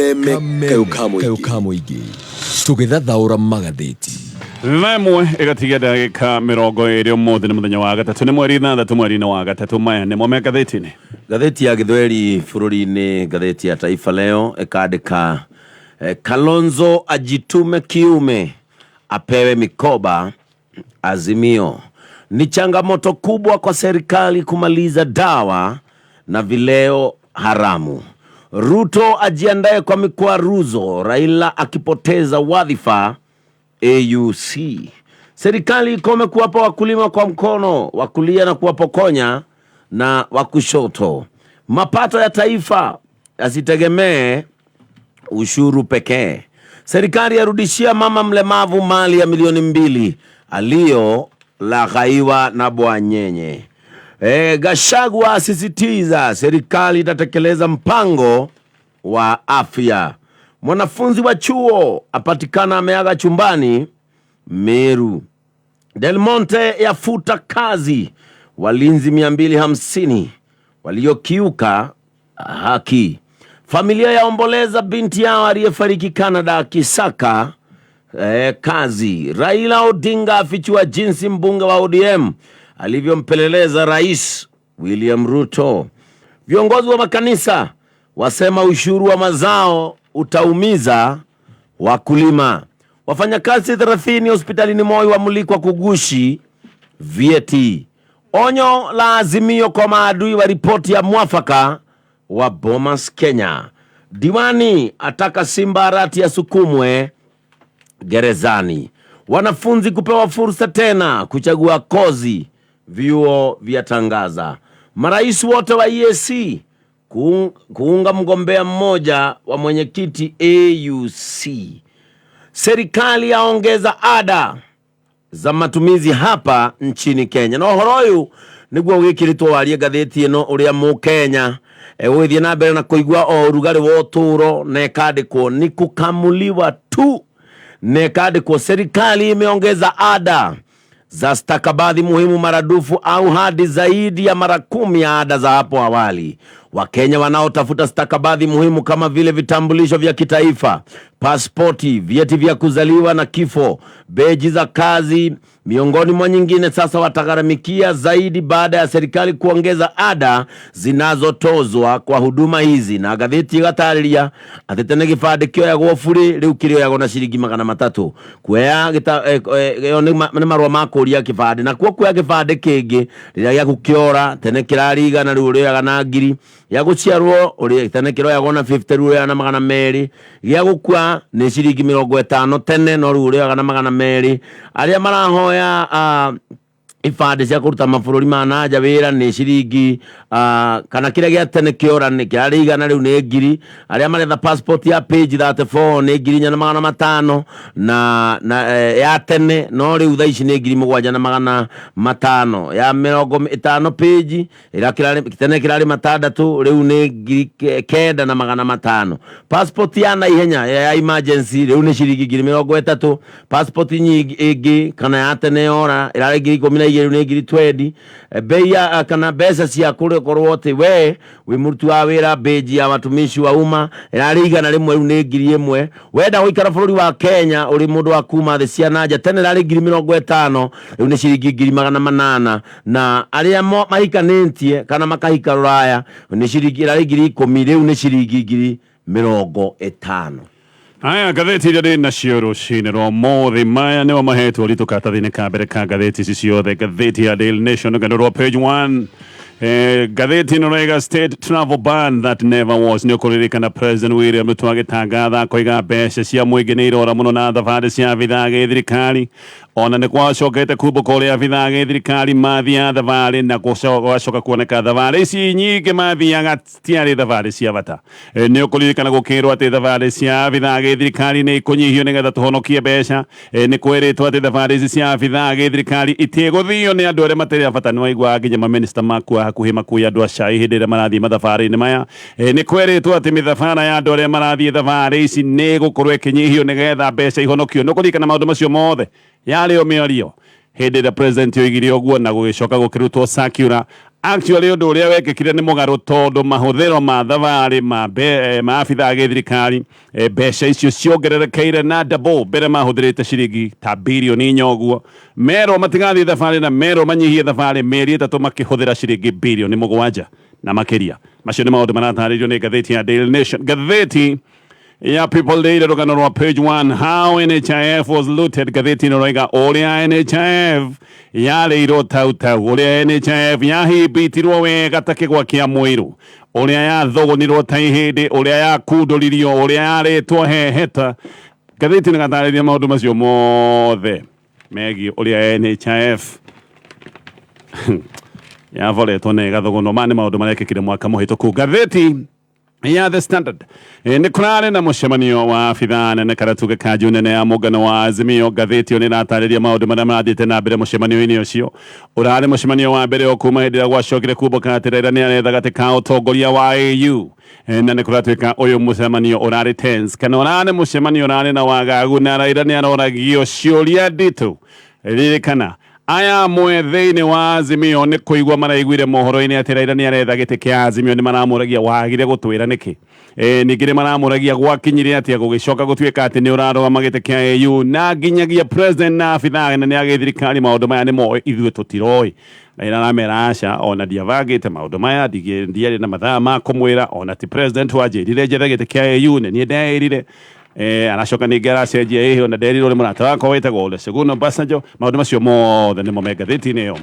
Kameme kayũ ka kayũ mũingĩ ka mũingĩ tũgĩthathaũra magathĩti. 1 ĩgatigia ndagĩka 20. Ũmũthĩ nĩ mũthenya wa gatatũ, nĩ mweri 6 mweri-inĩ wa gatatũ. Maya nĩmo me ngathĩti-inĩ. Ngathĩti ya Gĩthweri bũrũri-inĩ, ngathĩti ya Taifa Leo ĩkandĩka Kalonzo ajitume kiume apewe mikoba Azimio. Ni changamoto kubwa kwa serikali kumaliza dawa na vileo haramu. Ruto ajiandae kwa mikwaruzo, Raila akipoteza wadhifa AUC. Serikali ikome kuwapa wakulima kwa mkono wa kulia na kuwapokonya na wa kushoto. Mapato ya taifa yasitegemee ushuru pekee. Serikali yarudishia mama mlemavu mali ya milioni 2 aliyolaghaiwa na Bwanyenye. Gachagua asisitiza serikali itatekeleza mpango wa afya. Mwanafunzi wa chuo apatikana ameaga chumbani Meru. Del Monte yafuta kazi walinzi 250 waliokiuka haki. Familia yaomboleza binti yao aliyefariki Canada akisaka kazi. Raila Odinga afichua jinsi mbunge wa ODM alivyompeleleza Rais William Ruto. Viongozi wa makanisa wasema ushuru wa mazao utaumiza wakulima. Wafanyakazi 30 hospitalini Moi wamulikwa kugushi vyeti. Onyo la Azimio kwa maadui wa ripoti ya mwafaka wa Bomas Kenya. Diwani ataka Simba Arati asukumwe gerezani. Wanafunzi kupewa fursa tena kuchagua kozi, vyuo vyatangaza. Marais wote wa EAC kuunga mgombea mmoja wa mwenyekiti AUC. Serikali yaongeza ada za matumizi hapa nchini Kenya. Na ũhoro ũyũ nĩguo wĩkĩrĩtwo warie ngathĩti ĩno ũrĩa mũkenya egũgĩthiĩ na mbere na kũigua o ũrugarĩ wa ũtũũro, na ĩkandĩkwo ni kukamuliwa tu, na ĩkandĩkwo serikali imeongeza ada za stakabadhi muhimu maradufu au hadi zaidi ya mara 10 ya ada za hapo awali. Wakenya wanaotafuta stakabadhi muhimu kama vile vitambulisho vya kitaifa, pasipoti, vyeti vya kuzaliwa na kifo, beji za kazi, miongoni mwa nyingine, sasa watagharamikia zaidi baada ya serikali kuongeza ada zinazotozwa kwa huduma hizi. Na gathĩti ĩgatarĩria atĩ tene gĩbandĩ kĩoyagwo burĩ, rĩu kĩrĩoyagwo na ciringi 300. Kuoya ĩyo nĩ marũa ma kũria kĩbandĩ, nakuo kuoya kĩbandĩ kĩngĩ rĩrĩa gĩaku kĩora, tene kĩrarĩ 100, rĩu ũrĩoyaga na 1,000. Gĩa gũciarwo ũrĩ tene kĩroyagwo na 50, rĩu ũrĩoyaga na 200. Gĩa gũkua nĩ ciringi 50 tene, no rĩu ũrĩoyaga na 200. Arĩa marahoya ibandĩ cia kũruta mabũrũri ma nanja wĩra nĩ ciringi kana kĩrĩa gĩa tene kĩora nĩ kĩrarĩ 100, rĩu nĩ 1,000. Arĩa maretha passport ya page 34 nĩ 4,500 na ya tene, no rĩu thaa ici nĩ 7,500. Ya 50 page ĩrĩa tene kĩrarĩ 600, rĩu nĩ 9,500. Passport ya naihenya ya emergency rĩu nĩ ciringi 30,000. Passport nyingĩ ĩngĩ kana ya tene yora ĩrarĩ 12,000, rĩu nĩ 20,000. Bei ya kana mbeca cia kũrĩkorwo atĩ we wĩ mũruti wa wĩra, beji ya watumishi wa umma ĩrarĩ 100, rĩu nĩ 1,000. Wenda gũikara bũrũri wa Kenya ũrĩ mũndũ wa kuma thĩ cia nanja, tene ĩrarĩ 50,000, rĩu nĩ ciringi 800,000. Na arĩa mahikanĩtie kana makahika rũraya nĩ ciringi ĩrarĩ 10,000, rĩu nĩ ciringi 50,000. Aya, ngathĩti iria ndĩ nacio rũcinĩ rwa ũmũthĩ, maya nĩmo mahetwo ũritũ karatathi-inĩ ka mbere ka ngathĩti ici ciothe. Ngathĩti ya Daily Nation, rũgano rwa page 1, ngathĩti ĩno raiga "State travel ban that never was". Nĩ ũkũririkana President William Ruto agĩtangatha akoiga mbeca cia mũingĩ nĩ irora mũno na thabarĩ cia abithaa gĩthirikari. Ona nĩ gwacokete kumbũka ũrĩa abithaa gĩthirikari mathiaga thabarĩ, na gwacoka kuoneka thabarĩ ici nyingĩ mathiaga tiarĩ thabarĩ cia bata. Nĩ ũkũririkana gũkĩrwo atĩ thabarĩ cia abithaa gĩthirikari nĩ ikũnyihio nĩgetha tũhonokie mbeca. Nĩ kwĩrĩtwo atĩ thabarĩ ici cia abithaa gĩthirikari itigũthio nĩ andũ arĩa matarĩ a bata. Nĩ waiguaga nginya mamĩnĩsta makua hakuhĩ makue andũ a cai hĩndĩ ĩrĩa marathiĩ mathabarĩ-inĩ maya. Nĩ kwĩrĩtwo atĩ mĩthabara ya andũ arĩa marathiĩ thabarĩ ici nĩ ĩgũkorwo ĩkĩnyihio nĩgetha mbeca ihonokio. Nĩ ũkũririkana maũndũ macio mothe yarĩ o mĩario hĩndĩ ĩrĩa president oigire ũguo, na gũgĩcoka gũkĩrutwo circular. Actually ũndũ ũrĩa wekĩkire nĩ mũgarũ tondũ mahũthĩro ma thabarĩ ma ma abithaa a gĩthirikari mbeca icio ciongererekeire na double. Mbere mahũthĩrĩte ciringi ta birioni 4 ũguo, merwo matigathiĩ thabarĩ na merwo manyihie thabarĩ, mĩeri 3 makĩhũthĩra ciringi birioni 7 na makĩria. Macio nĩ maũndũ maratarĩrio nĩ ngathĩti ya Daily Nation. Ngathĩti ya People Daily, rũgano rwa page 1, "How NHIF was looted." Ngathĩti ĩno roiga ũrĩa NHIF yarĩirwo tau tau, ũrĩa NHIF yahimbitirwo wega ta kĩgwa kĩa mũirũ, ũrĩa yathũgũnirwo ta ihĩndĩ, ũrĩa yakundũririo, ũrĩa yarĩtwo heheta. Ngathĩti nĩ gatarĩria maũndũ macio mothe megiĩ ũrĩa NHIF yavoretwo na ĩgathũgũnwo. Maya nĩ maũndũ marekĩkire mwaka mũhĩtũku. Ngathĩti ya The Standard, nĩ kũrarĩ na mũcemanio wa abithaa nene kana tuge kanju nene ya mũngano wa Azimio. Ngathĩti ĩyo nĩ ĩratarĩria maũndũ marĩa marathiĩte na mbere mũcemanio-inĩ ũcio. Ũrarĩ mũcemanio wa mbere o kuma hĩndĩ ĩrĩa gwacokire kumbũka atĩ Raila nĩ aretha gatĩ ka ũtongoria wa AU. Na nĩ kũratuĩka ũyũ mũcemanio ũrarĩ tense kana ũrarĩ mũcemanio ũrarĩ na wagagu, na Raila nĩ aroragio ciũria nditũ. Ririkana aya amwe thĩinĩ wa Azimio nĩ kũigua maraiguire mohoro-inĩ atĩ Raila nĩ aretha gĩtĩ kĩa Azimio, nĩ maramũragia, "Wagire gũtwĩra nĩkĩ?" Ningĩ nĩ maramũragia gwakinyire atĩa gũgĩcoka gũtuĩka atĩ nĩ ũrarũgama gĩtĩ kĩa AU, na nginyagia president na abithaa nene a gĩthirikari maũndũ maya nĩ moĩ, ithuĩ tũtiroĩ. Raila aramera, "Aca, ona ndiabangĩte maũndũ maya, ndiarĩ na mathaa ma kũmwĩra, ona ti president wanjĩrire njethe gĩtĩ kĩa AU, nĩ niĩ ndeĩrire." Aracoka ningĩ aracenjia, "Ĩhĩ, ona nderirwo nĩ mũrata wakwa wĩtagwo Olusegun Obasanjo." Maũndũ macio mothe nĩmo me ngathĩti-inĩ ĩyo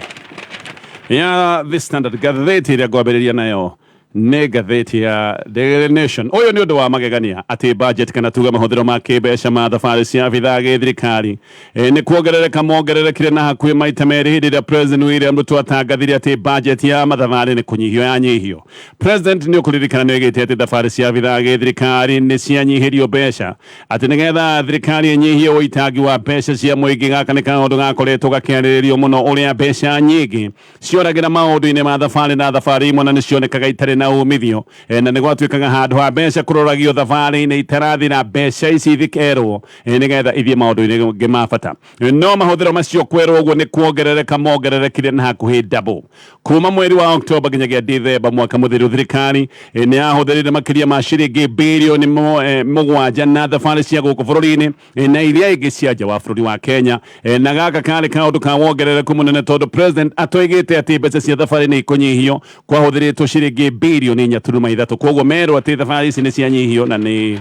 ya The Standard. Ngathĩti ĩrĩa ngwambĩrĩria nayo nĩ ngathĩti ya Daily Nation. Ũyũ nĩ ũndũ wa magegania atĩ budget kana tuge mahũthĩro ma kĩmbeca ma thabarĩ cia abithaa gĩthirikari nĩ kuongerereka mongererekire na hakuhĩ maita merĩ hĩndĩ ĩrĩa President William Ruto atangathire atĩ budget ya mathabarĩ nĩ kũnyihio yanyihio. President, nĩ ũkũririkana, nĩ oigĩte atĩ thabarĩ cia abithaa gĩthirikari nĩ cianyihĩrio mbeca atĩ nĩgetha thirikari ĩnyihie ũitangi wa mbeca cia mũingĩ. Gaka nĩ kaũndũ gakoretwo gakĩarĩrĩrio mũno, ũrĩa mbeca nyingĩ cioragĩra maũndũ-inĩ ma thabarĩ na thabarĩ imwe na nĩ cionekaga itarĩ na umithio. Na nĩ gwatuĩkaga handũ ha mbeca kũroragio thabarĩ-inĩ itarathira, mbeca ici ithikerwo nĩgetha ithiĩ maũndũ-inĩ mangĩ ma bata. No mahũthĩro macio kwerwo ũguo nĩ kuongerereka mongererekire na hakuhĩ double. Kuma mweri wa Oktoba nginyagia Dithemba mwaka mũthiru, thirikari nĩ yahũthĩrire makĩria ma ciringi birioni 7 na thabarĩ cia gũkũ bũrũri-inĩ na iria ingĩ cia nja wa bũrũri wa Kenya. Na gaka karĩ kaũndũ ka wongerereku mũnene tondũ president atoigĩte atĩ mbeca cia thabarĩ nĩ ikũnyihio. Kwahũthĩrĩtwo ciringi birioni 4.3. Koguo merwo atĩ thabarĩ ici nĩ cianyihio na nĩ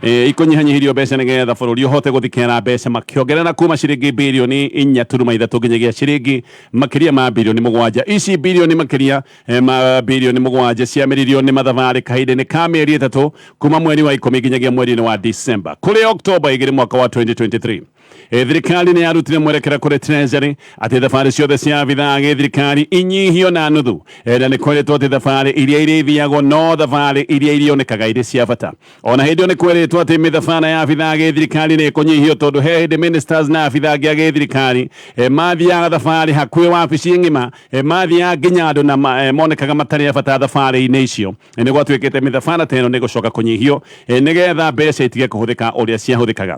ikũnyihanyihĩrio mbeca nĩgetha bũrũri ũhote gũthikera mbeca, makĩongerera kuma ciringi birioni 4.3 nginyagia ciringi makĩria ma birioni 7. Ici birioni makĩria ma birioni 7 ciamĩririo nĩ mathabarĩ kahinda-inĩ ka mĩeri 3 kuma mweri wa 10 nginyagia mweri-inĩ wa Disemba. Kũrĩ Oktoba 2 mwaka wa 2023, thirikari nĩ yarutire mwerekera kũrĩ Treasury atĩ thabarĩ ciothe cia abithaa a gĩthirikari inyihio na nuthu. Na nĩ kweretwo atĩ thabarĩ iria irĩthiagwo no thabarĩ iria irionekaga irĩ cia bata. Ona hĩndĩ ĩyo nĩ kweretwo atĩ mĩthabara ya abithaa a gĩthirikari nĩ ĩkũnyihio tondũ he hĩndĩ ministers na abithaa angĩ a gĩthirikari mathiaga thabarĩ hakuhĩ wabici ng'ima, mathiaga nginya andũ na monekaga matarĩ a bata thabarĩ-inĩ icio. Nĩ gwatuĩkĩte mĩthabara ta ĩno nĩ gũcoka kũnyihio nĩgetha mbeca itige kũhũthĩka ũrĩa ciahũthĩkaga.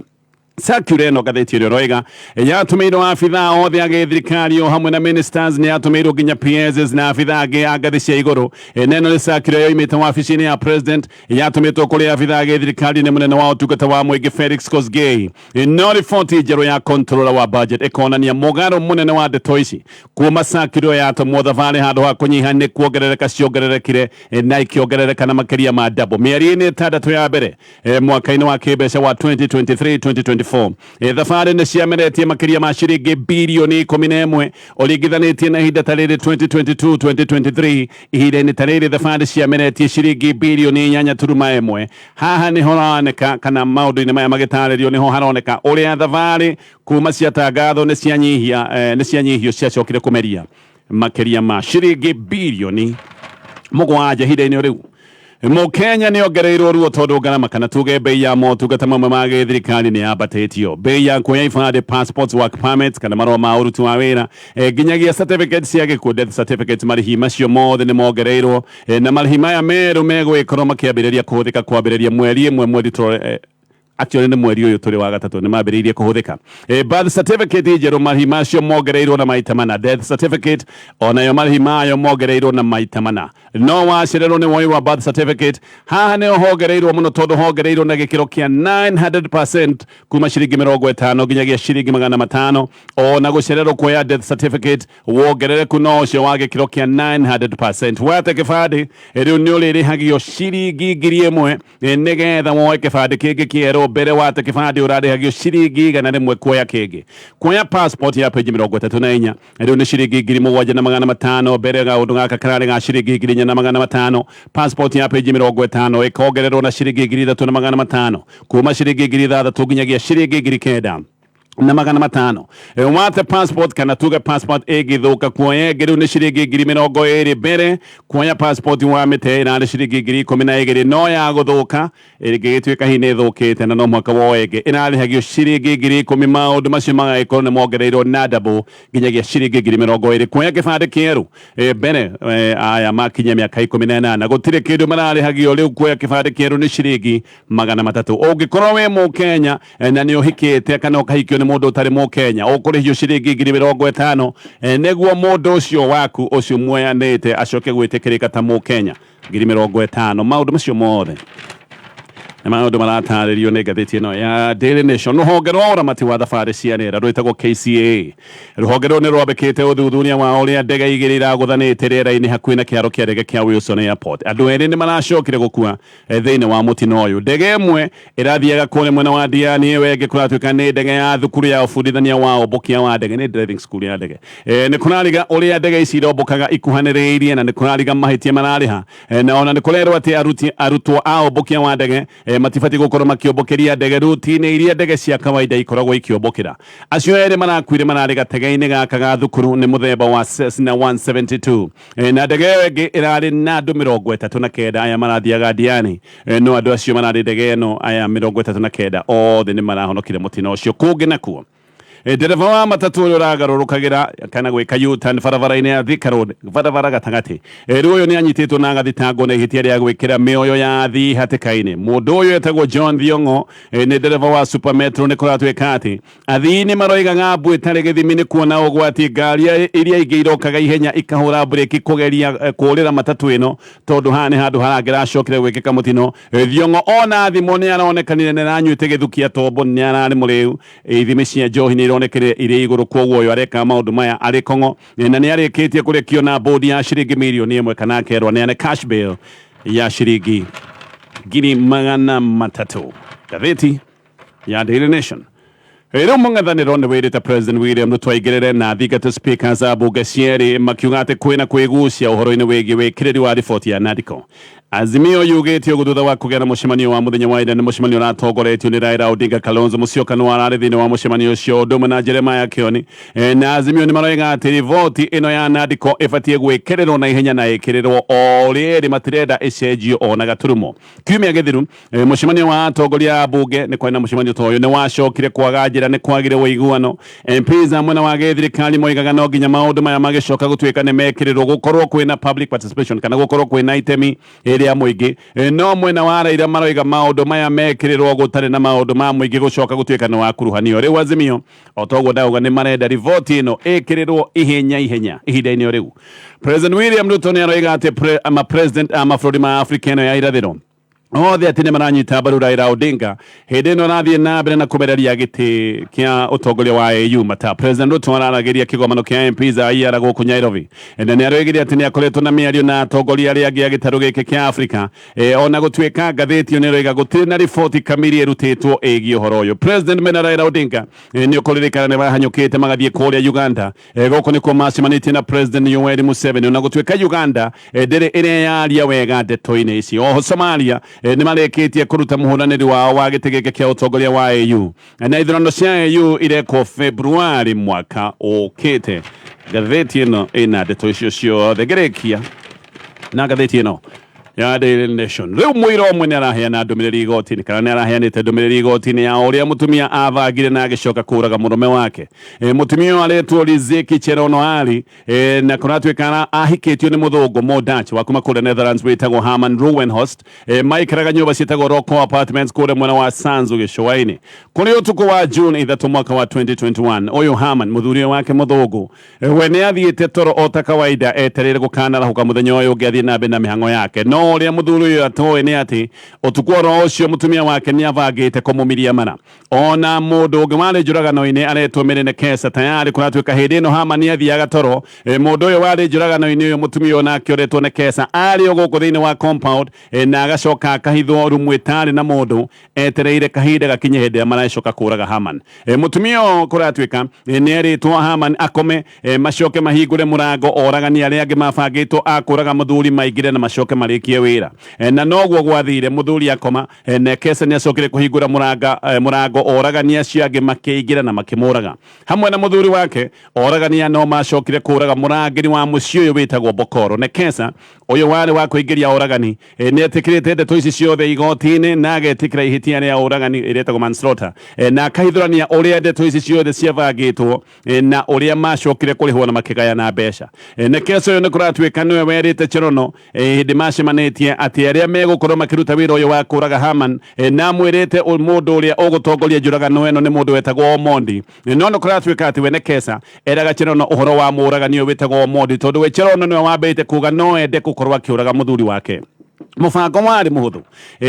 Circular ĩno, ngathĩti ĩrĩa ũroiga, yatũmĩirwo abithaa othe a gĩthirikari o hamwe na ministers, nĩ yatũmĩirwo nginya PSs na abithaa angĩ a ngathĩ cia igũrũ. Na ĩno nĩ circular yoimĩte wabici-inĩ ya president, yatũmĩtwo kũrĩ abithaa a gĩthirikari nĩ mũnene wa ũtungata wa mũingĩ Felix Kosgei. No riboti njerũ ya controller wa budget ĩkonania mũgarũ mũnene wa ndeto ici. Kuma circular yatũmwo, thabarĩ handũ ha kũnyiha nĩ kuongerereka ciongererekire, na ikĩongerereka na makĩria ma double mĩeri-inĩ 6 ya mbere mwaka-inĩ wa kĩmbeca wa 2023-2024. Thabarĩ nĩ ciameretie makĩria ma ciringi birioni 11 ũringithanĩtie na ihinda ta rĩrĩ 2022-2023. Ihinda-inĩ ta rĩrĩ thabarĩ ciameretie ciringi birioni 8.1. Haha nĩho haroneka kana maũndũ-inĩ maya magĩtarĩrio nĩho haroneka ũrĩa thabarĩ kuma ciatangathwo nĩ cianyihia, nĩ cianyihio, ciacokire kũmeria makĩria ma ciringi birioni 7. Ihinda-inĩ rĩu Mũkenya nĩ ongereirwo ruo tondũ ngarama kana tuge bei ya motungata mamwe ma gĩthirikari nĩ yambatĩtio. Bei ya kuoya ibandĩ, passports, work permits kana marũa ma ũruti wa wĩra, nginyagia certificate cia gĩkuũ, death certificates, marĩhi macio mothe nĩ mongereirwo. Na marĩhi maya merũ megũgĩkorwo makĩambĩrĩria kũhũthĩka kwambĩrĩria mweri 1 mweri tũrore. Actually nĩ mweri ũyũ tũrĩ wa gatatũ nĩ mambĩrĩirie kũhũthĩka. Birth certificate njerũ marĩhi macio mongereirwo na maita mana. Death certificate onayo marĩhi mayo mongereirwo na maita mana. No wacererwo nĩ woi wa birth certificate, haha nĩho hongereirwo mũno tondũ hongereirwo na gĩkĩro kĩa 900% kuma ciringi 50 nginyagia ciringi 500. Ona gũcererwo kuoya death certificate wongerereku no ũcio wa gĩkĩro kĩa 900%. Wate kĩbandĩ rĩu nĩ ũrĩrĩhagio ciringi 1000 nĩgetha woe kĩbandĩ kĩngĩ kĩerũ. Mbere wate kĩbandĩ ũrarĩhagio ciringi 100 kuoya kĩngĩ. Kuoya passport ya page 34 rĩu nĩ ciringi 7500. Mbere gaũndũ gaka kararĩ ga ciringi 4500. Passport ya page 50 ĩkongererwo na ciringi 3500, kuma ciringi 6000 nginyagia ciringi 9500. Wate passport kana tuge passport ĩngĩthũka, kuoya ĩngĩ rĩu nĩ ciringi 20,000. Mbere kuoya passport wa mĩte ĩrarĩ ciringi 12,000, no ya gũthũka ĩngĩgĩtuĩka hihi nĩ ĩthũkĩte na no mũhaka woe ĩngĩ, ĩrarĩhagio ciringi 10,000. Maũndũ macio magagĩkorwo nĩ mongereirwo na double nginyagia ciringi 20,000. Kuoya kĩbandĩ kĩerũ, mbere aya makinyia mĩaka 18 gũtirĩ kĩndũ mararĩhagio, rĩu kuoya kĩbandĩ kĩerũ nĩ ciringi 300. Ũngĩkorwo wĩ mũkenya na nĩ ũhikĩte kana ũkahikio nĩ mũndũ ũtarĩ mũkenya, ũkũrĩhio ciringi 50,000 nĩguo mũndũ ũcio waku ũcio muoyanĩte acoke gwĩtĩkĩrĩka ta mũkenya, 50,000. Maũndũ macio mothe nĩ maũndũ maratarĩrio nĩ ngathĩti ĩno ya Daily Nation. Rũhonge rwa ũramati wa thabarĩ cia rĩera rwĩtagwo KCAA, rũhonge rũrũ nĩ rwambĩkĩte ũthuthuria wa ũrĩa ndege igĩrĩ iragũthanĩte rĩera-inĩ hakuhĩ na kĩharo kĩa ndege kĩa Wilson Airport. Andũ erĩ nĩ maracokire gũkua thĩinĩ wa mũtino ũyũ. Ndege ĩmwe ĩrathiaga kũrĩa mwena wa Diani, ĩyo ĩngĩ kũratuĩka nĩ ndege ya thukuru ya ũbundithania wa ũmbũkia wa ndege, nĩ driving school ya ndege. Nĩ kũrariga ũrĩa ndege ici irombũkaga ikuhanĩrĩirie na nĩ kũrariga mahĩtia mararĩha. Na ona nĩ kũrerwo atĩ arutwo a ũmbũkia wa ndege matibatiĩ gũkorwo makĩũmbũkĩria ndege ruti-inĩ iria ndege cia kawaida ikoragwo ikĩũmbũkĩra. Acio erĩ marakuire mararĩ gatege-inĩ gaka ga thukuru, nĩ mũthemba wa Cessna 172, na ndege ĩyo ĩngĩ ĩrarĩ na andũ 39 aya marathiaga Diani, no andũ acio mararĩ ndege ĩno aya 39 othe nĩ marahonokire mũtino ũcio. Kũngĩ nakuo, ndereba wa matatũ ũrĩa ũragarũrũkagĩra kana gwĩka U-turn barabara-inĩ ya Thika Road, barabara gatagatĩ, rĩu ũyũ nĩ anyitĩtwo na agathitangwo na ihĩtia rĩa gwĩkĩra mĩoyo ya athii hatĩka-inĩ. Mũndũ ũyũ etagwo John Thiong'o, nĩ ndereba wa Super Metro. Nĩ kũratuĩka atĩ athii nĩ maroigaga mbu ĩtarĩ gĩthimi nĩ kuona ũgwati, ngari iria ingĩ irokaga ihenya ikahũra mburĩki kũgeria kũũrĩra matatũ ĩno, tondũ haha nĩ handũ harangĩracokire gwĩkĩka mũtino. Thiong'o ona thimũ nĩ aronekanire nĩ aranyuĩte gĩthukia tombo, nĩ ararĩ mũrĩu, ithimi cia njohi nĩ ironekire irĩ igũrũ, koguo ũyũ areka maũndũ maya arĩ kong'o, na nĩ arĩkĩtie kũrekio na bũndi ya ciringi 1,000,000 kana akerwo aneane cash bail ya ciringi 300,000. Ngathĩti ya Daily Nation. Rĩu mũng'ethanĩro nĩ wĩrĩte President William Ruto aingĩrĩre na thingate speakers a bunge cierĩ, makiuga atĩ kwĩna kwĩgucia ũhoro-inĩ wĩgiĩ wĩkĩrĩri wa riboti ya NADCO. Azimio yugĩte ũguo thutha wa kũgĩa na mũcemanio wa mũthenya wa ira. Nĩ mũcemanio ũratongoretio nĩ Raila Odinga. Kalonzo Musyoka nĩ wararĩ thĩinĩ wa mũcemanio ũcio, ũndũ ũmwe na Jeremiah Kioni. Na Azimio nĩ maroiga atĩ riboti ĩno ya NADCO ĩbatiĩ gwĩkĩrĩrwo na ihenya na ĩkĩrĩrwo o rĩrĩ, matirenda ĩcenjio ona gaturumo. Kiumia gĩthiru, mũcemanio wa atongoria a bunge, nĩ kwarĩ na mũcemanio ta ũyũ, nĩ wacokire kwaga njĩra, nĩ kwagire ũiguano. MPs a mwena wa gĩthirikari moigaga no nginya maũndũ maya magĩcoka gũtuĩka nĩ mekĩrĩrwo gũkorwo kwĩna public participation kana gũkorwo kwĩna itemi rĩa mũingĩ, no mwena wa Raila maroiga maũndũ maya mekĩrĩrwo gũtarĩ na maũndũ ma mũingĩ gũcoka gũtuĩka nĩ wakuruhanio. Rĩu Azimio, o toguo ndauga, nĩ marenda riboti ĩno ĩkĩrĩrwo ihenya ihenya ihinda-inĩ o rĩu. President William Ruto nĩ aroiga atĩ ama president a mabũrũri ma Afrika ĩno ya irathĩro othe atĩ nĩ maranyita mbaru Raila Odinga hĩndĩ ĩno arathiĩ na mbere na kũmereria gĩtĩ kĩa ũtongoria wa AU. Mata President Ruto araragĩria kĩgomano kĩa MPs a IR gũkũ Nairobi, na nĩ aroigire atĩ nĩ akoretwo na mĩario na atongoria arĩa angĩ a gĩtarũ gĩkĩ kĩa Afrika, ona gũtuĩka ngathĩti ĩyo nĩ ĩroiga gũtirĩ na riboti kamiri ĩrutĩtwo ĩgiĩ ũhoro ũyũ. President mena Raila Odinga, nĩ ũkũririkana nĩ mahanyũkĩte magathiĩ kũrĩa Uganda. Gũkũ nĩkuo macemanĩtie na President Yoweri Museveni, ona gũtuĩka Uganda ndĩrĩ ĩreyaria wega ndeto-inĩ ici. Oho Somalia nĩ marĩkĩtie kũruta mũhũranĩri wao wa gĩtĩ gĩkĩ kĩa ũtongoria wa AU, na ithurano cia AU irekwo Februari mwaka ũkĩte. Ngathĩti ĩno ĩna ndeto icio ciothe. Ngĩrĩkia na ngathĩti ĩno Ya Daily Nation. Rĩu mũira ũmwe nĩ araheana ndũmĩrĩri igoti-inĩ kana nĩ araheanĩte ndũmĩrĩri igoti-inĩ ya ũrĩa mũtumia abangire na agĩcoka kũraga mũrũme wake. Mũtumia ũyũ aretwo Riziki Cherono Ali, na kũratuĩka ahikĩtio nĩ mũthũngũ Mũdutch wa kuma kũrĩa Netherlands wĩtagwo Herman Rouwenhorst. Maikaraga nyũmba ciĩtagwo Rocco Apartments kũrĩa mwena wa Sanzu gĩcũa-inĩ. Kũrĩ ũtukũ wa June 3 mwaka wa 2021, ũyũ Herman mũthuri wake mũthũngũ, we nĩ athiĩte toro o ta kawaida etereire gũkanarahũka mũthenya ũyũ ũngĩ athiĩ na mbere na mĩhang'o yake. No ũrĩa mũthuri ũyũ atoĩ nĩ atĩ ũtukũ oro ũcio mũtumia wake nĩ abangĩte kũmũmiria mara. Ona mũndũ ũngĩ warĩ njũragano-inĩ aretwo Mary Nekesa tayari kũratuĩka hĩndĩ ĩno Herman nĩ athiaga toro. Mũndũ ũyũ warĩ njũragano-inĩ ũyũ mũtumia ũyũ nake ũretwo Nekesa arĩ o gũkũ thĩinĩ wa compound, na agacoka akahithwo rumu ĩtarĩ na mũndũ etereire kahinda gakinye hĩndĩ ĩrĩa maracoka kũraga Herman. Mũtumia ũyũ kũratuĩka nĩ erĩtwo Herman akome, macoke mahingũre mũrango oragani arĩa angĩ mabangĩtwo a kũraga mũthuri maingĩre na macoke marĩkie wĩra. Na noguo gwathire, mũthuri akoma, Nekesa nĩ acokire kũhingũra mũrango oragani acio angĩ makĩingĩra na makĩmũraga. Hamwe na mũthuri wake oragani no macokire kũraga mũrangĩri wa mũciĩ ũyũ wĩtagwo Bokoro. Nekesa ũyũ warĩ wa kũingĩria oragani, nĩ etĩkĩrĩte ndeto ici ciothe igoti-inĩ na agetĩkĩra ihĩtia rĩa ũragani ĩrĩtagwo manslaughter, na akahithũrania ũrĩa ndeto ici ciothe ciabangĩtwo, na ũrĩa macokire kũrĩhwo na makĩgayana mbeca. Nekesa ũyũ nĩ kũratuĩka nĩwe werĩte Cherono, hĩndĩ macemanĩtie atĩ arĩa megũkorwo makĩruta wĩra ũyũ wa kũraga Herman, na amwĩrĩte mũndũ ũrĩa ũgũtongoria njũragano ĩno nĩ mũndũ wetagwo Omondi. No nĩ kũratuĩka atĩ we Nekesa eraga Cherono ũhoro wa mũũragani ũyũ wĩtagwo Omondi tondũ we Cherono nĩwe wambĩte kuga no ende gũkorwo akĩũraga mũthuri wake. Mũbango warĩ mũhũthũ.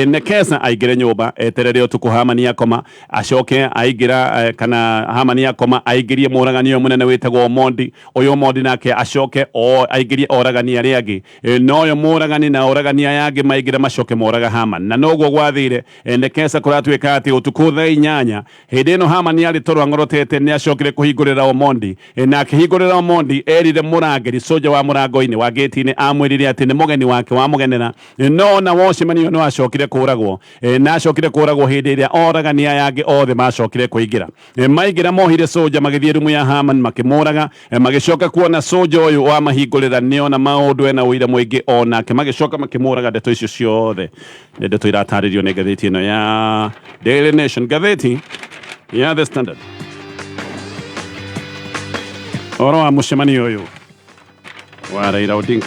Nekesa aingĩre nyũmba eterere ũtukũ Herman akoma, acoke aingĩra, kana Herman akoma aingĩrie mũũragani ũyũ mũnene wĩtagwo Omondi. Ũyũ Omondi nake acoke aingĩrie oragani arĩa angĩ. No ũyũ mũũragani na oragani aya angĩ maingĩra macoke moraga Herman. Na noguo gwathire. Nekesa kũratuĩka atĩ ũtukũ thaa 8 hĩndĩ ĩno Herman arĩ toro ang'orotete nĩ acokire kũhingũrĩra Omondi. Na akĩhingũrĩra Omondi erire mũrangĩri soja wa mũrango-inĩ wa gate-inĩ amwĩrire atĩ nĩ mũgeni wake wamũgenera. No ona wocemania nĩ acokire kũragwo. Na acokire kũragwo hĩndĩ ĩrĩa oragani aya angĩ othe macokire kũingĩra. Maingĩra mohire soja magĩthiĩ rumu ya Herman makĩmũraga. Magĩcoka kuona soja ũyũ wamahingũrĩra nĩona maũndũ ena ũira mũingĩ onake magĩcoka makĩmũraga. Ndeto icio ciothe nĩ ndeto iratarĩrio nĩ ngathĩti ĩno ya Daily Nation. Ngathĩti ya The Standard ũhoro wa mũcemanio ũyũ wa Raila Odinga.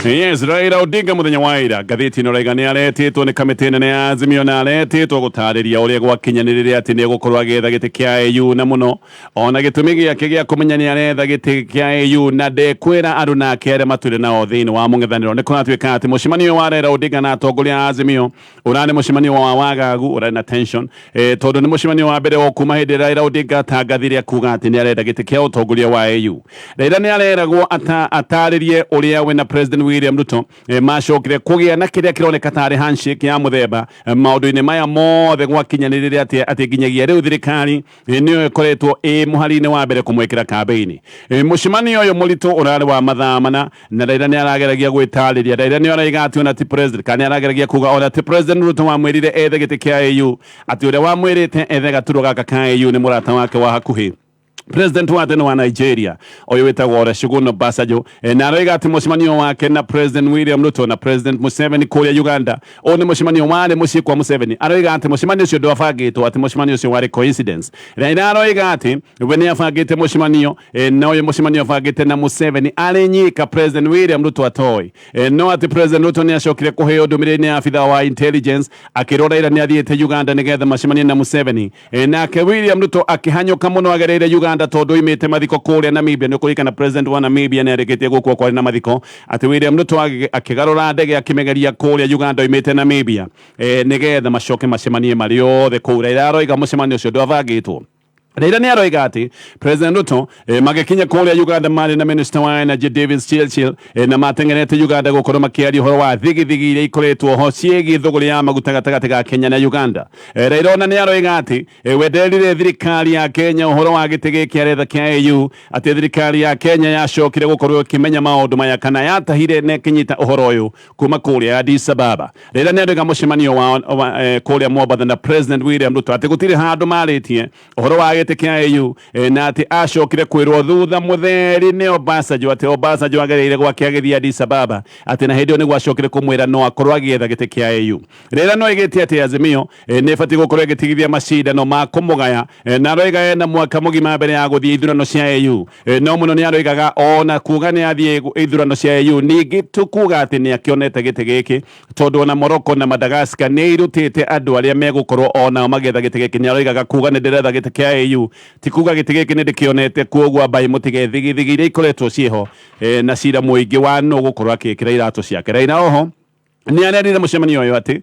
Yes, Raila Odinga mũthenya wa ira ngathĩti ĩno raiga nĩ aretĩtwo nĩ kamĩtĩ nene ya Azimio na aretĩtwo gũtarĩria ũrĩa gwakinyanĩrĩre atĩ nĩ egũkorwo agĩetha gĩtĩ kĩa AU na mũno ona gĩtũmi gĩake gĩa kũmenya nĩ aretha gĩtĩ kĩa AU na ndekwĩra andũ nake arĩa matũire nao thĩinĩ wa mũng'ethanĩro. Nĩ kũratuĩka atĩ mũcemanio wa Raila Odinga na atongoria a Azimio ũrarĩ mũcemanio wa wagagu ũrarĩ na tension, tondũ nĩ mũcemanio wa mbere o kuma hĩndĩ ĩrĩa Raila Odinga atangathire kuga atĩ nĩ arenda gĩtĩ kĩa ũtongoria wa AU. Raila nĩ areragwo atarĩrie ũrĩa we na President William Ruto, macokire kũgĩa na kĩrĩa kĩroneka tarĩ handshake ya mũthemba, maũndũ-inĩ maya mothe gwakinyanĩrĩre atĩ nginyagia rĩu thirikari, nĩyo ĩkoretwo ĩ mũhari-inĩ wa mbere kũmwĩkĩra kambĩini. Mũcemanio ũyũ mũritũ ũrarĩ wa mathaa mana na Raila nĩ arageragia gwĩtarĩria. Raila nĩ araiga atĩ ona ti president kana nĩ arageragia kuga ona ti President Ruto wamwĩrire ethe gĩtĩ kĩa AU, atĩ ũrĩa wamwĩrĩte ethe gaturwa gaka ka AU nĩ mũrata wake wa hakuhĩ President wa tene wa Nigeria ũyũ wĩtagwo Olusegun Obasanjo. Na aroiga atĩ mũcemanio wake na President William Ruto na President Museveni kũrĩa Uganda, ũyũ nĩ mũcemanio warĩ mũciĩ kwa Museveni. Aroiga atĩ mũcemanio ũcio ndwabangĩtwo, atĩ mũcemanio ũcio warĩ coincidence. Raila aroiga atĩ we nĩ abangĩte mũcemanio, na ũyũ mũcemanio abangĩte na Museveni arĩ nyika President William Ruto atoĩ. No atĩ President Ruto nĩ acokire kũheo ndũmĩrĩri nĩ abitha wa intelligence akĩrwo Raila nĩ athiĩte Uganda nĩgetha macemanie na Museveni. Nake William Ruto akĩhanyũka mũno agereire Uganda tondũ oimĩte mathiko kũrĩa Namibia. Nĩ ũkũririkana President wa Namibia nĩ arĩkĩtie gũkua kwarĩ na mathiko, atĩ William Ruto akĩgarũra ndege akĩmĩgeria kũrĩa Uganda oimĩte Namibia, nĩgetha macoke macemanie marĩ othe kũu. Raila aroiga mũcemanio ũcio ndwabangĩtwo. Raila nĩ aroiga atĩ President Ruto, magĩkinya kũrĩa Uganda marĩ na Minister wa Energy Davis Chirchir, na mateng'erete Uganda gũkorwo makĩaria ũhoro wa thigithigi iria ikoretwo ho ciĩgiĩ thũgũrĩ ya maguta gatagatĩ ga Kenya na Uganda. Raila ona nĩ aroiga atĩ, we nderire thirikari ya Kenya ũhoro wa gĩtĩ gĩkĩ aretha kĩa AU, atĩ thirikari ya Kenya yacokire gũkorwo ĩkĩmenya maũndũ maya kana yatahire na ĩkĩnyita ũhoro ũyũ kuma kũrĩa Addis Ababa. Raila nĩ aroiga mũcemanio wao kũrĩa Mombatha na President William Ruto atĩ gũtirĩ handũ marĩtie ũhoro wa gĩtĩ Gĩtĩ kĩa AU, na atĩ acokire kwĩrwo thutha mũtheri nĩ Obasanjo atĩ Obasanjo agereire gwake agĩthiĩ Addis Ababa, atĩ na hĩndĩ ĩyo nĩguo acokire kũmwĩra no akorwo agĩetha gĩtĩ kĩa AU. Raila no oigĩte atĩ Azimio nĩ ĩbatiĩ gũkorwo ĩgĩtigithia macindano ma kũmũgaya, na aroiga ena mwaka mũgima mbere ya gũthiĩ ithurano cia AU. No mũno nĩ aroigaga ona kuga nĩ athiĩ ithurano cia AU ningĩ tu kuga atĩ nĩ akĩonete gĩtĩ gĩkĩ, tondũ ona Morocco na Madagascar nĩ irutĩte andũ arĩa megũkorwo onao magĩetha gĩtĩ gĩkĩ. Nĩ aroigaga kuga nĩ ndĩretha gĩtĩ kĩa AU ti kuga gĩtĩ gĩkĩ nĩ ndĩkĩonete, kuoguo ambai mũtige thigithigi iria ikoretwo ciĩho, na cira mũingĩ wa nũ gũkorwo akĩĩkĩra iratũ ciake. Raila oho nĩ arerire mũcemanio ũyũ atĩ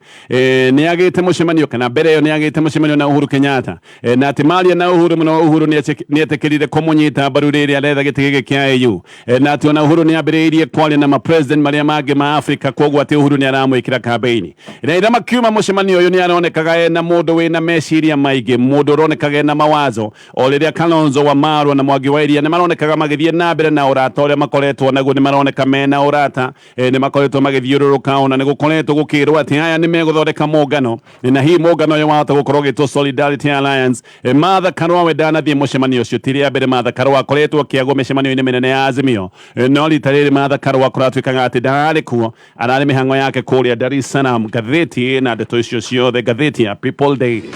nĩ agĩte mũcemanio, kana mbere ĩyo nĩ agĩte mũcemanio na Uhuru Kenyatta, na atĩ maria na Uhuru mũno, Uhuru nĩ etĩkĩrire kũmũnyita mbaru rĩrĩa aretha gĩtĩ gĩkĩ kĩa AU, na atĩ ona Uhuru nĩ ambĩrĩirie kwaria na ma-president marĩa mangĩ ma Afrika, koguo atĩ Uhuru nĩ aramwĩkĩra kambeini. Raila makiuma mũcemanio ũyũ nĩ aronekaga ena mũndũ wĩna meciria maingĩ, mũndũ ũronekaga ena mawazo, o rĩrĩa Kalonzo wa Marwa na Mwangi wa Iria nĩ maronekaga magĩthiĩ na mbere na ũrata ũrĩa makoretwo naguo. Nĩ maroneka mena ũrata, nĩ makoretwo magĩthiũrũrũka, ona nĩ gũkoretwo gũkĩrwo atĩ aya nĩ megũthondeka mũngano, na hihi mũngano ũyũ wahota gũkorwo ũgĩtwo Solidarity Alliance. Martha Karua we ndanathiĩ mũcemanio ũcio. Ti rĩa mbere Martha Karua akoretwo akĩagwo mĩcemanio-inĩ mĩnene ya Azimio, no rita rĩrĩ Martha Karua kũratuĩkaga atĩ ndararĩ kuo, ararĩ mĩhang'o yake kũrĩa Dar es Salaam. Ngathĩti na ndeto icio ciothe, ngathĩti ya People Daily.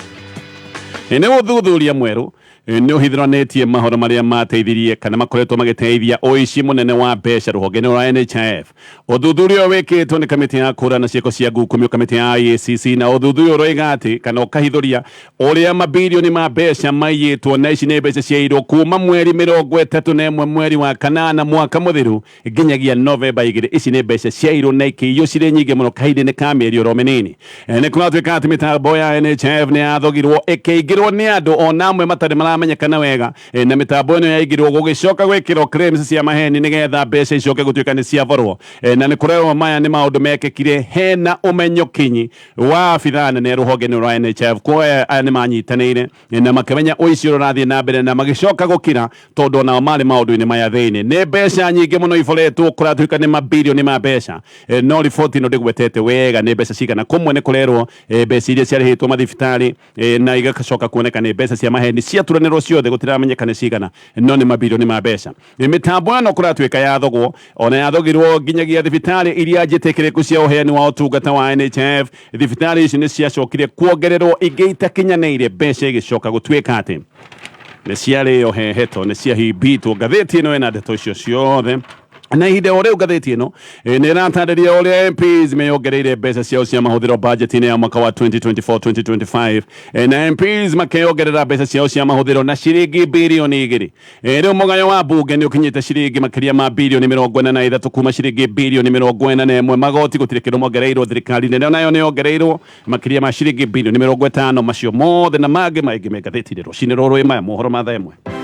Nĩ ũthuthuria mwerũ nĩ ũhithũranĩtie mahoro marĩa mateithirie kana makoretwo magĩteithia ũici mũnene wa mbeca rũhonge-inĩ rwa NHIF. Ũthuthuria ũyũ wĩkĩtwo nĩ kamĩtĩ ya kũhũrana ciĩko cia ngukumio, kamĩtĩ ya IACC, na ũthuthuria ũroiga atĩ kana ũkahithũria ũrĩa mabirioni ma mbeca maiyĩtwo, na ici nĩ mbeca ciairwo kuma mweri 31 mweri wa kanana mwaka mũthiru nginyagia Novemba 2. Ici nĩ mbeca ciairwo na ikĩiywo cirĩ nyingĩ mũno kahinda-inĩ ka mĩeri oro mĩnini. Nĩ kũratuĩka atĩ mĩtambo ya NHIF nĩ yathogirwo ĩkĩingĩrwo nĩ andũ ona amwe matarĩ maramenyekana wega, na mĩtambo ĩno yaingĩrwo gũgĩcoka gwĩkĩrwo claims cia maheni nĩgetha mbeca icoke gũtuĩka nĩ ciaborwo, na nĩ kũrerwo maya nĩ maũndũ mekĩkire hena ũmenyo kinyi wa abithaa nene rũhonge-inĩ rwa NHIF. Kuoya aya nĩ manyitanĩire na makĩmenya ũici ũrĩa ũrathiĩ na mbere na magĩcoka gũkira, tondũ onao marĩ maũndũ-inĩ maya thĩinĩ. Nĩ mbeca nyingĩ mũno iboretwo, kũratuĩka nĩ mabirioni ma mbeca, no riboti ĩno ndĩgwetete wega nĩ mbeca cigana. Kũmwe nĩ kũrerwo mbeca iria ciarĩhĩtwo mathibitarĩ, na igacoka kuoneka nĩ mbeca cia maheni ciaturanĩrwo ciothe, gũtiramenyeka nĩ cigana, no nĩ mabirioni ma mbeca. Mĩtambo ĩno kũratuĩka yathogwo, ona yathogirwo nginyagia thibitarĩ iria njĩtĩkĩrĩku cia ũheani wa ũtungata wa NHIF. Thibitarĩ ici nĩ ciacokire kuongererwo ingĩ itakinyanĩire, mbeca igĩcoka gũtuĩka atĩ nĩ ciarĩo heheto, nĩ ciahimbitwo. Ngathĩti ĩno ĩna ndeto icio ciothe, na ihinda o rĩu ngathĩti ĩno nĩ ĩratarĩria ũrĩa MPs meyongereire mbeca ciao cia mahũthĩro budget-inĩ ya mwaka wa 2024-2025, na MPs makeyongerera mbeca ciao cia mahũthĩro na ciringi birioni 2. Rĩu mũgayo wa mbunge nĩ ũkinyĩte ciringi makĩria ma birioni 43 kuma ciringi birioni 41. Magoti gũtirĩ kĩndũ mongereirwo. Thirikari nene nayo nĩ yongereirwo makĩria ma ciringi birioni 50. Macio mothe na mangĩ maingĩ me ngathĩti-inĩ rũcinĩ rũrũ. Maya mohoro ma thaa 1.